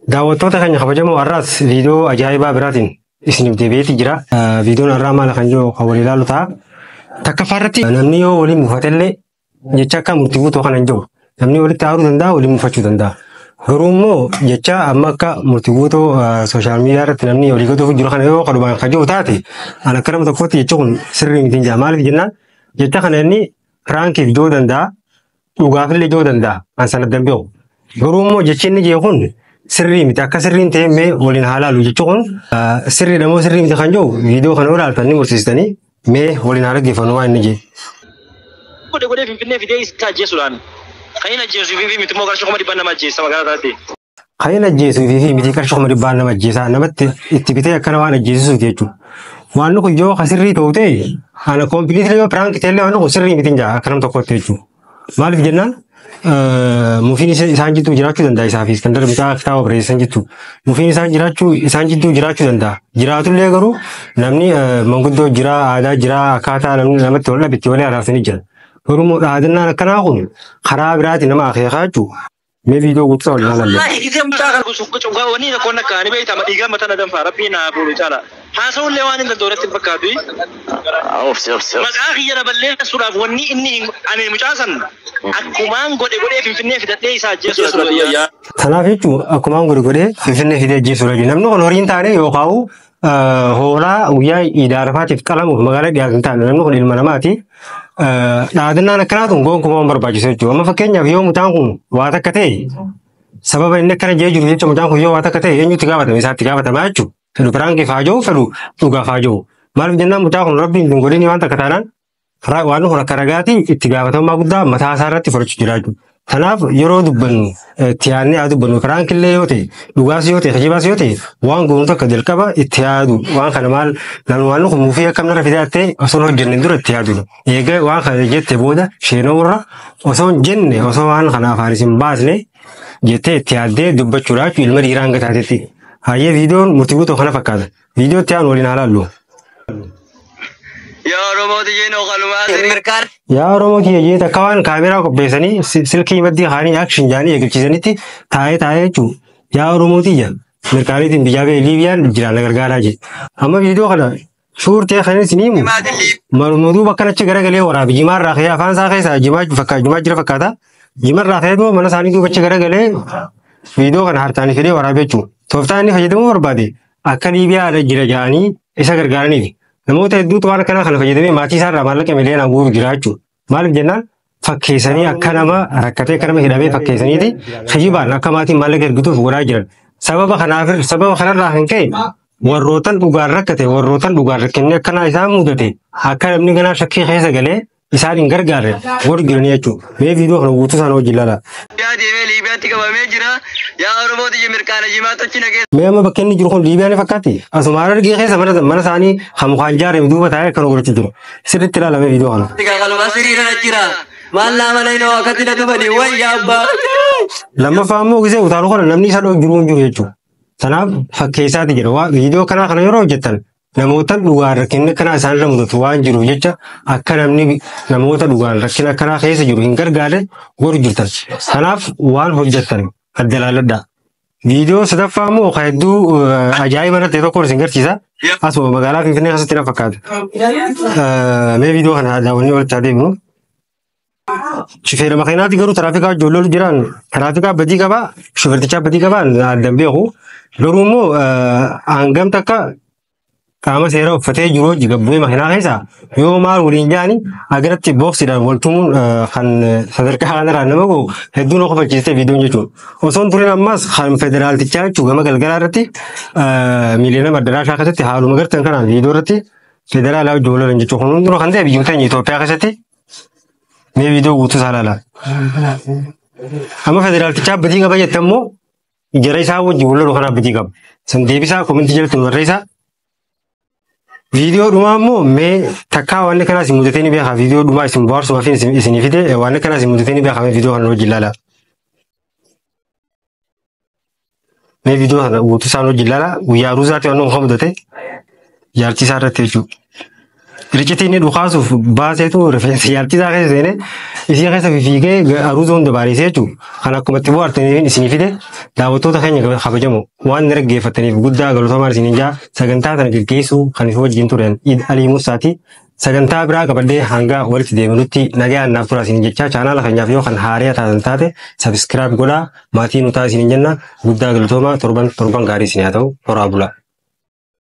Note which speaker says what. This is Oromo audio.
Speaker 1: Daawwattoota keenya kabajamoo, har'aas viidiyoo ajaa'ibaa biraatiin isiniif deebi'eeti jira. Viidiyoon har'aa maal kan jiru kan walii ilaalu ta'a. Takkaffaa irratti, namni yoo waliin mufatellee jecha akka murtii guutuu kana hin jiru. Namni walitti aaruu danda'a, waliin mufachuu danda'a. Garuu immoo jecha amma akka murtii guutuu social media irratti namni walii gatuuf jiru kana yoo kadumaan kan jiru taate, an akka nama tokkootti jechi kun sirrii miti hin jaa. Maaliif jennaan, jecha kana inni prankiif jiru danda'a, dhugaafillee jiru danda'a. An sana danbeeku. Garuu immoo jechi inni jee kun sirrii miti. Akka sirriin ta'e mee waliin haa laalu. Jechi kun sirriidha moo sirrii miti kan jiru viidiyoo kana yoo ilaaltan ni mursiistanii, mee waliin haa dhaggeeffannu waan inni jee.
Speaker 2: Godhe godhee Finfinnee fidee isa ajjeesuudhaan. Kan inni ajjeesu fi miti immoo qarshii 100,000 nama ajjeessa magaalaa taate.
Speaker 1: Kan inni ajjeesuu fi miti qarshii 100,000 nama ajjeesaa, namatti itti bitee akkana waan ajjeesisuuf jechuudha. Waan kun yoo ka sirrii ta'u ta'e, ana completely yoo prank ta'ellee waan kun sirrii miti hin jaa akka nama tokkotti jechuudha. Maaliif jennaan, mufiin isaan jidduu jiraachuu danda'a, isaa fi Iskandar mucaa kitaaba barreessan jidduu. Mufiin isaan jidduu jiraachuu danda'a. Jiraatullee garuu namni manguddoo jira, aadaa jira, akkaataa namni namatti wal dhabe itti walii araarsanii jira. Garuu immoo dhaadannaan akkanaa kun karaa biraatiin nama akeekaa jechuudha. Mee viidiyoo guutuu waliin ilaalle.
Speaker 2: Wallaahi gisee mucaa kana cugaa wanni tokkoon akka ani beekama dhiigaa mataa na danfaa, rabbiin naa fuudhu caala. Haasa'ullee waan hin danda'u natti hin fakkaatu.
Speaker 3: Obsi, obsi, obsi.
Speaker 2: Maqaa kiyya na balleessuudhaaf wanni inni ani mucaa san akkumaan godhe godhee Finfinnee fidadhee isa ajjeesuudha.
Speaker 1: Kanaaf jechuun akkumaan godhe godhee Finfinnee fidee ajjeesuudha jechuudha. Namni kun horii hin taane yookaan hoolaa guyyaa iida arafaatiif qalamuuf magaalaa dhiyaatu hin taane, namni kun ilma namaati. Dhaadannaan akkanaa tun gonkumaa hin barbaachisu jechuudha. Amma fakkeenyaaf yoo mucaan kun waa takka ta'e, sababa inni akkana jee jiru jecha, mucaan kun yoo waa takka ta'e eenyutti gaafatama? Isaatti gaafatamaa jechuudha. Fedhu prankiif haa jiru, fedhu dhugaaf haa jiru. Maaliif jennaan, mucaa kun rabbiin hin godhini waan takka taanaan waan kun akka ragaati itti gaafatamummaa guddaa mataa isaa irratti fudhachuu jira jechuudha. Kanaaf yeroo dubbannu itti yaadnee haa dubbannu. Prankillee yoo ta'e, dhugaas yoo ta'e, kijibaas yoo ta'e, waan goonu takka jalqaba itti yaadu. Waan kana maal namni waan kun mufii akkam narra fidaa ta'e osoo hin hojjenne dura itti yaadudha. Egaa waan kana jette booda sheenoo irra osoo hin jenne, osoo waan kana afaan isin baasne jettee itti yaaddee dubbachuudha jechuudha ilma dhiiraa hanga taatetti. Hayyee, viidiyoon murtii guutuu kana fakkaata. Viidiyoo itti aanu waliin haa laallu.
Speaker 4: Yaa Oromoo tiyyeen kalumaa sirrii.
Speaker 5: Mirkaan.
Speaker 1: Yaa Oromoo kiyya jee takka waan kaameraa qopheessanii silkii maddii kaanii action jaanii eegalchiisanitti taa'ee taa'ee jechuudha. Yaa Oromoo tiyya, mirkaaniitiin biyyaa ba'e, Liibiyaan jiraan na gargaaraa jee. Amma viidiyoo kana suurtee kan isin himu maluma duuba akkanachi garagalee waraabe, jimaarraa ka'ee afaan isaa keessaa jimaa fakkaata, jimaa jira fakkaata. Jimarraa ka'ee duuba mana isaanii duuba achi garagalee viidiyoo kana hartaanii fidee waraabe jechuudha. Tooftaan inni fayyadamuu barbaade akka Liibiyaa jira jedhanii isa gargaaraniif. Namoota hedduutu waan akkanaa kana fayyadamee maatii isaarraa maallaqa miliyoonaan guuruuf jira jechuudha. Maaliif jennaan, fakkeessanii akka nama rakkatee, akka nama hidhamee fakkeessaniiti kijibaan akka maatiin maallaqa ergituuf godhaa jiran. Sababa kanaaf, sababa kanarraa kan ka'e, warrootan dhugaan rakkate, warrootan dhugaan rakkinni akkanaa isaan mudate, akka namni ganaa shakkii keessa galee isaan hin gargaarre godhu jiranii jechuudha. Mee viidiyoo kana guutuu isaan hojii ilaalaa.
Speaker 4: Liibiyaa deemee Liibiyaatti qabamee jira. Yaa Oromoo tiyya, mirkaana jimaa tochi nagee.
Speaker 1: Mee amma bakka inni jiru kun Liibiyaa ni fakkaatti? Asuma Harargee keessa mana isaanii kan mukaan ijaarame duuba taa'ee akkana godhachuu jiru. Sirriitti ilaalame viidiyoo kana.
Speaker 4: Kalumaa sirrii irra jira. Maal naa mana inni akkatti na dubani wayyaa abbaa.
Speaker 1: Lammaffaa immoo gisee utaalu kana namni isa dhoo jiru hin jiru jechuudha. Kanaaf fakkeessaati jedha. Waa viidiyoo kanaa kana yeroo hojjettan namoota dhugaan rakkinni akkanaa isaan irra mudatu waan jiruuf jecha akka namni namoota dhugaan rakkina akkanaa keessa jiru hin gargaarre godhu jirtan. Kanaaf waan hojjettan adda ilaalladhaa. Viidiyoo sadaffaa immoo kan hedduu ajaa'iba irratti tokko isin garsiisa. Asuma magaalaa Finfinnee keessatti na fakkaata. Mee viidiyoo kana daawwannee walitti haa deemnu. Shufeera makiinaati garuu tiraafikaa ijoollee jiran, tiraafikaa badii qabaa, shufeertichaa badii qabaa addan beeku. Garuu immoo hangam takka qaama seeraa uffatee jiru hojii gabbu'ee makiinaa keessa yoo maal waliin jaani agaratti booksiidhaan wal tumuun kan sadarkaa kanarraa nama gahu hedduu na kofalchiiste viidiyoon jechuudha. Osoo hin turin ammas kan federaaltichaa jechuun gama galgalaa irratti miiliyoona maddaraashaa keessatti haaluma gartan kanaan viidiyoo irratti federaalaa wajjin wal lolan jechuudha. Kun hundinuu kan ta'e biyyoota Itoophiyaa keessatti. Mee viidiyoo guutuu isaa ilaala. Amma federaaltichaa badii qaba jette immoo jara isaa wajjin wal lolu kanaaf badii qaba. San deebisaa commentii jalatti nu barreessaa. Viidiyoo dhumaa immoo mee takkaa waan akkanaa isin mudatee ni beekaa. Viidiyoo dhumaa isin bohaarsumaaf isinii fide, waan akkanaa isin mudatee ni beekaa. Mee viidiyoo kana wajjin ilaala. Mee viidiyoo kana guutuu isaan wajjin ilaala. Guyyaa ruuzaatti waan nu mudate jaartii isaa irratti jechuudha. Ricitii inni dhukaasuuf baaseetu rifeensa jaartii isaa keessa seenee isii keessa fiigee aruuza hunda baariisee jechuudha. Kan akkuma itti bohaartaniif isinii fide. Daawwattoota keenya kabajamoo, waan na dhaggeeffataniif guddaa galatoomaa isiniin jaa. Sagantaa kana geggeessuu kan isin wajjin turan Iid Alii Musaati. Sagantaa biraa qabadhee hanga walitti deebinutti nagaan naaf tura isiniin jechaa, chaanaala keenyaaf yoo kan haaraa taatan taate subscribe godhaa maatii nu ta'a isiniin jenna. Guddaa galatoomaa. Torban torban gaarii isin haa ta'u. Horaa bulaa.